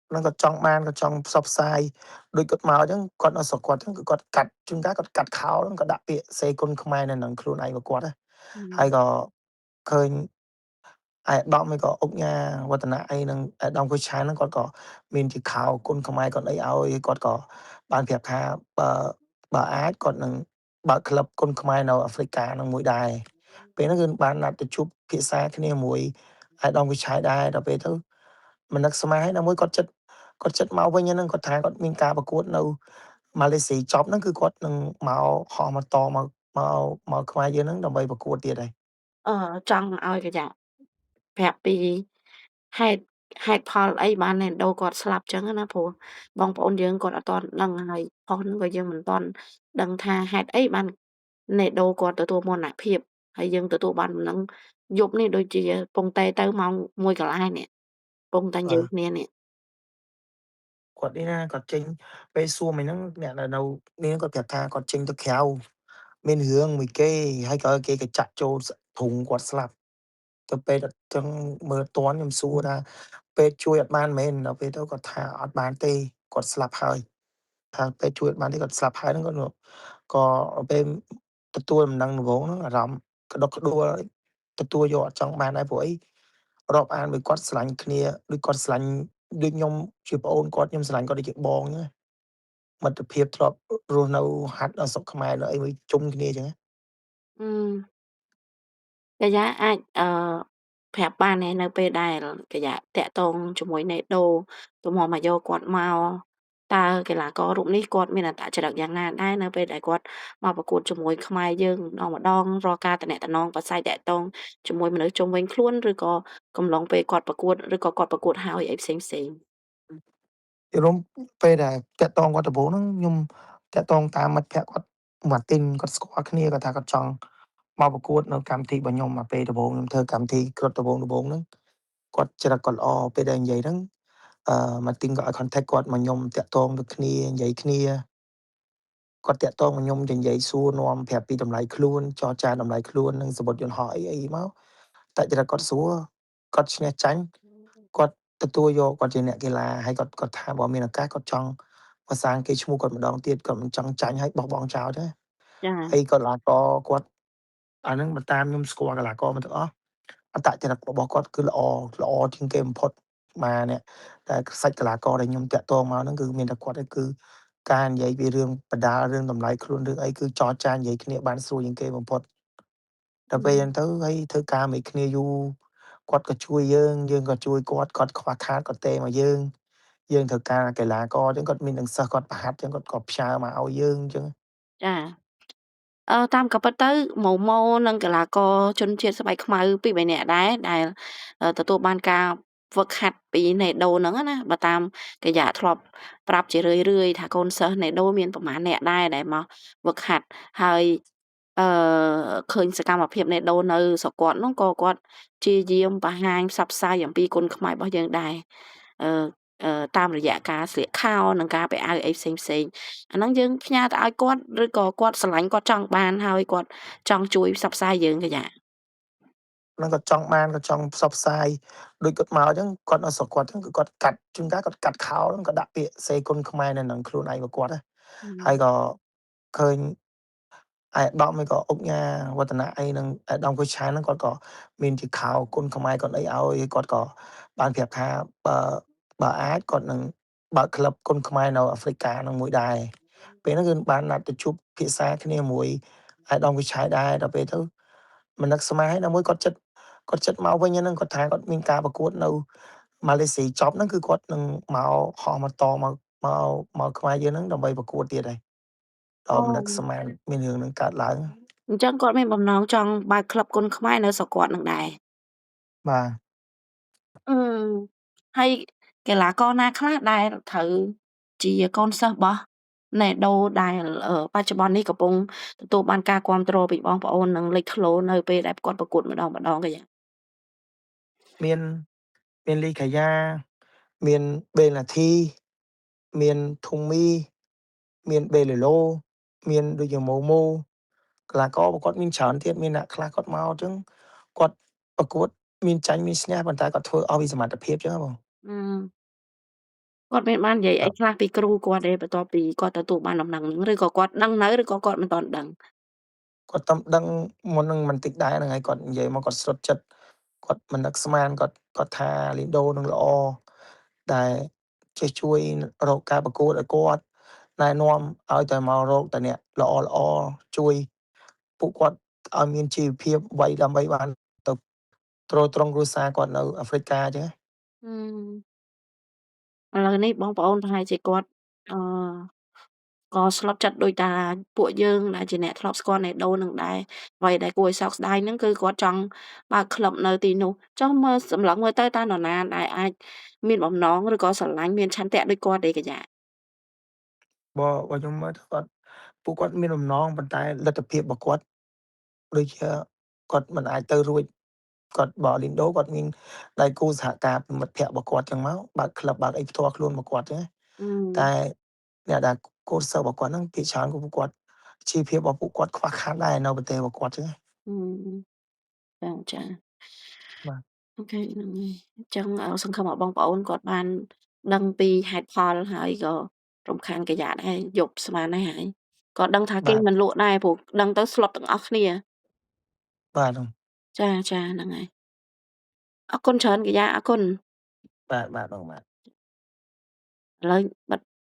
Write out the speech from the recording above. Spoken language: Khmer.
ហ្នឹងគាត់ចង់បានគាត់ចង់ផ្សព្វផ្សាយដូចគាត់មកអញ្ចឹងគាត់នៅស្រុកគាត់អញ្ចឹងគឺគាត់កាត់ជួនកាលគាត់កាត់ខោហ្នឹងគាត់ដាក់ពាក្យសេគុណខ្មែរនៅនឹងខ្លួនឯងរបស់គាត់ណាហើយក៏ឃើញឯកឧត្តមក៏ឧកញ៉ាវឌ្ឍនៈអីនឹងឯកឧត្តមគូឆានហ្នឹងគាត់ក៏មានជាខោគុណខ្មែរគាត់អីឲ្យគាត់ក៏បានប្រាប់ថាបើអាចគាត់នឹងបើកក្លឹបគុនខ្មែរនៅអាហ្វ្រិកានឹងមួយដែរពេលហ្នឹងគឺបានណាត់ទៅជួបភាសាគ្នាមួយឯកឧត្តមវិឆ័យដែរដល់ពេលទៅមនឹកស្មានណាមួយគាត់ចិត្តមកវិញហ្នឹងគាត់ថាគាត់មានការប្រកួតនៅម៉ាឡេស៊ីចប់ហ្នឹងគឺគាត់នឹងមកហោះមកតមកមកមកខ្មែរយើងហ្នឹងដើម្បីប្រកួតទៀតហើយ អឺចង់ឲ្យកញ្ញាប្រាប់ពីហេតុហេតុផលអីបានណេដូគាត់ស្លាប់ចឹងណាព្រោះបងប្អូនយើងគាត់អត់ទាន់ដឹងហើយផុសហ្នឹងក៏យើងមិនទាន់ដឹងថាហេតុអីបានណេដូគាត់ទទួលមរណភាពហើយយើងទទួលបានដំណឹងយប់នេះដូចជាពងតែទៅម៉ោង1កន្លះនេះពងតែនិយាយបាទ គ្នានេះ គាត់នេះណាគាត់ចេញពេលសួរមិញហ្នឹងអ្នកដែលនៅនេះគាត់ប្រាប់ថាគាត់ចេញទៅក្រៅមានរឿងមួយគេហើយក៏គេក៏ចាក់ចូលធុងគាត់ស្លាប់ទៅពេលអត់ចឹងមើលតន់ខ្ញុំសួរថាពេទ្យជួយអត់បានមែនដល់ពេលទៅគាត់ថាអត់បានទេគាត់ស្លាប់ហើយថាពេទ្យជួយអត់បានទេគាត់ស្លាប់ហើយហ្នឹងគាត់ក៏ពេលទទួលដំណឹងដំបូងហ្នឹងអារម្មណ៍ក្តុកក្តួលទទួលយកអត់ចង់បានដែរព្រោះអីរាប់អានមួយគាត់ស្រឡាញ់គ្នាដូចគាត់ស្រឡាញ់ដូចខ្ញុំជាប្អូនគាត់ខ្ញុំស្រឡាញ់គាត់ដូចជាបងអញ្ចឹងមិត្តភាពធ្លាប់រស់នៅហាត់នៅស្រុកខ្មែរនៅអីមួយជុំគ្នាអញ្ចឹង អឺ កាយ៉ាអាចប្រាប់បានទេនៅពេលដែលកាយ៉ាទាក់ទងជាមួយណេដូទម្រាំមកយកគាត់មកតើកីឡាកររូបនេះគាត់មានអត្តចរិតយ៉ាងណាដែរនៅពេលដែលគាត់មកប្រកួតជាមួយខ្មែរយើងម្ដងម្ដងរាល់ការទំនាក់ទំនងប្រាស្រ័យទាក់ទងជាមួយមនុស្សជុំវិញខ្លួនឬក៏កំឡុងពេលគាត់ប្រកួតឬក៏គាត់ប្រកួតហើយអីផ្សេងផ្សេង រួមពេលដែលទាក់ទងគាត់ដំបូងហ្នឹងខ្ញុំទាក់ទងតាមមិត្តភក្តិគាត់ម៉ាទីនគាត់ស្គាល់គ្នាគាត់ថាគាត់ចង់មកប្រកួតនៅកម្មវិធីរបស់ខ្ញុំមកពេលដំបូងខ្ញុំធ្វើកម្មវិធីគ្រុឌដំបូងដំបូងហ្នឹងគាត់ចរិតគាត់ល្អពេលដែលនិយាយហ្នឹងអឺម៉ាទីនក៏ឲ្យ contact គាត់មកខ្ញុំទាក់ទងទៅគ្នានិយាយគ្នាគាត់ទាក់ទងមកខ្ញុំនិយាយសួរនាំប្រាប់ពីតម្លៃខ្លួនចរចាតម្លៃខ្លួននិងសំបុត្រយន្តហោះអីអីមកតែចរិតគាត់ស្រួលគាត់ឈ្នះចាញ់គាត់ទទួលយកគាត់ជាអ្នកកីឡាហើយគាត់គាត់ថាបើមានឱកាសគាត់ចង់ប្រសាងគេឈ្មោះគាត់ម្ដងទៀតគាត់មិនចង់ចាញ់ហើយបោះបង់ចោលទេ ចា ហើយកីឡាករគាត់អាហ្នឹងបើតាមខ្ញុំស្គាល់កីឡាករមកទាំងអស់អត្តចរិតរបស់គាត់គឺល្អល្អជាងគេបំផុតបាទអ្នកតែសាច់កីឡាករដែលខ្ញុំទាក់ទងមកហ្នឹងគឺមានតែគាត់ឯងគឺការនិយាយពីរឿងបដាលរឿងតម្លៃខ្លួនរឿងអីគឺចរចានិយាយគ្នាបានស្រួលជាងគេបំផុតដល់ពេលអញ្ចឹងទៅហើយធ្វើការមួយគ្នាយូរគាត់ក៏ជួយយើងយើងក៏ជួយគាត់គាត់ខ្វះខាតគាត់ទេមកយើងយើងត្រូវការកីឡាករអញ្ចឹងគាត់មាននឹងសិស្សគាត់ប្រហាត់អញ្ចឹងគាត់ក៏ផ្ញើមកឲ្យយើងអញ្ចឹង ចា អឺតាមក៏ពិតទៅម៉ូម៉ូនិងកីឡាករជនជាតិស្បែកខ្មៅពីរបីនាក់ដែរដែលទទួលបានការហ្វឹកហាត់ពីណេដូហ្នឹងណាបើតាមកញ្ញាធ្លាប់ប្រាប់ជារឿយរឿយថាកូនសិស្សណេដូមានប្រហែលអ្នកដែរដែលមកហ្វឹកហាត់ហើយអឺឃើញសកម្មភាពណេដូនៅស្រុកគាត់នោះក៏គាត់ព្យាយាមបង្ហាញផ្សព្វផ្សាយអំពីគុណខ្មែររបស់យើងដែរអឺតាមរយៈការស្លៀកខោនិងការពាក់អាវអីផ្សេងផ្សេងអាហ្នឹងយើងផ្ញើទៅឲ្យគាត់ឬក៏គាត់ស្រឡាញ់គាត់ចង់បានហើយគាត់ចង់ជួយផ្សព្វផ្សាយយើងកញ្ញា ហ្នឹងគាត់ចង់បានគាត់ចង់ផ្សព្វផ្សាយដូចគាត់មកអញ្ចឹងគាត់នៅស្រុកគាត់អញ្ចឹងគឺគាត់កាត់ជួនកាលគាត់កាត់ខោហ្នឹងគាត់ដាក់ពាក្យសេគុណខ្មែរនៅនឹងខ្លួនឯងរបស់គាត់ណាហើយក៏ឃើញឯកឧត្តមក៏ឧកញ៉ាវឌ្ឍនៈអីនឹងឯកឧត្តមគូឆានហ្នឹងគាត់ក៏មានជាខោគុណខ្មែរគាត់អីឲ្យគាត់ក៏បានប្រាប់ថាបើបើអាចគាត់នឹងបើកក្លឹបគុនខ្មែរនៅអាហ្វ្រិកានឹងមួយដែរពេលហ្នឹងគឺបានណាត់ទៅជួបភាសាគ្នាមួយឯកឧត្តមវិឆ័យដែរដល់ពេលទៅមនឹកស្មានណាមួយគាត់ចិត្តគាត់ចិត្តមកវិញហ្នឹងគាត់ថាគាត់មានការប្រកួតនៅម៉ាឡេស៊ីចប់ហ្នឹងគឺគាត់នឹងមកហោះមកតមកមកមកខ្មែរយើងហ្នឹងដើម្បីប្រកួតទៀតហើយ អូ ដល់មនឹកស្មានមានរឿងហ្នឹងកើតឡើង អញ្ចឹងគាត់មានបំណងចង់បើកក្លឹបគុនខ្មែរនៅស្រុកគាត់នឹងដែរ បាទ អឺហើយកីឡាករណាខ្លះដែលត្រូវជាកូនសិស្សរបស់ណេដូដែលបច្ចុប្បន្ននេះកំពុងទទួលបានការគាំទ្រពីបងប្អូននិងលេចធ្លោនៅពេលដែលគាត់ប្រកួតម្ដងម្ដងកញ្ញា មានមានលីកាយ៉ាមានបេឡាធីមានធុងមីមានបេឡូឡូមានដូចជាម៉ូម៉ូកីឡាករគាត់មានច្រើនទៀតមានអ្នកខ្លះគាត់មកអញ្ចឹងគាត់ប្រកួតមានចាញ់មានឈ្នះប៉ុន្តែគាត់ធ្វើអស់ពីសមត្ថភាពអញ្ចឹងបង អឺ គាត់មានបាននិយាយអីបាទខ្លះពីគ្រូគាត់ទេ បន្ទាប់ពីគាត់ទទួលបានដំណឹងហ្នឹង ឬក៏គាត់ដឹងនៅ ឬក៏គាត់មិនទាន់ដឹង? គាត់ទើបដឹងមុនហ្នឹងបន្តិចដែរ ហ្នឹងហើយ គាត់និយាយមកគាត់ស្លុតចិត្ត គាត់មិននឹកស្មាន គាត់ គាត់ថាលីដូនឹងល្អ ដែលចេះជួយរកការប្រកួតឲ្យគាត់ ណែនាំឲ្យតែមករកតែអ្នកល្អៗ ជួយពួកគាត់ឲ្យមានជីវភាពអ្វីដើម្បីបានទៅទ្រទ្រង់គ្រួសារគាត់នៅអាហ្វ្រិកាអញ្ចឹងណា ហឹម ឥឡូវនេះបងប្អូនប្រហែលជាគាត់ អឺ ក៏ស្លុតចិត្តដូចតាពួកយើងដែលជាអ្នកធ្លាប់ស្គាល់ណេដូនឹងដែរ អ្វីដែលគួរឲ្យសោកស្ដាយហ្នឹង គឺគាត់ចង់បើកក្លឹបនៅទីនោះ ចុះមើលសម្លឹងមើលទៅតើនរណាដែលអាចមានបំណង ឬក៏ស្រឡាញ់មានឆន្ទៈដូចគាត់ទេកញ្ញា? បើខ្ញុំមើលទៅគាត់ ពួកគាត់មានបំណង ប៉ុន្តែលទ្ធភាពរបស់គាត់ដូចជាគាត់មិនអាចទៅរួច គាត់បើលីនដូគាត់មានដៃគូសហការមិត្តភក្តិរបស់គាត់ចឹងមក បើកក្លឹបបើកអីផ្ទាល់ខ្លួនរបស់គាត់ចឹងណា អឺ តែអ្នកដែលកូនសិស្សរបស់គាត់ហ្នឹងភាគច្រើនគឺពួកគាត់ជីវភាពរបស់ពួកគាត់ខ្វះខាតដែរនៅប្រទេសរបស់គាត់ចឹងណា អឺ ចាៗ បាទ OK ហ្នឹងហើយ អញ្ចឹងសង្ឃឹមថាបងប្អូនគាត់បានដឹងពីហេតុផល ហើយក៏រំខានកាយ៉ាដែរ យប់ស្មានហើយហែង ក៏ដឹងថាគេបាទ មិនលក់ដែរ ព្រោះដឹងទៅស្លុតទាំងអស់គ្នា បាទ ហឹម ចាៗ ហ្នឹងហើយ អរគុណច្រើនកាយ៉ា អរគុណ បាទៗ បងបាទ ឥឡូវបិទ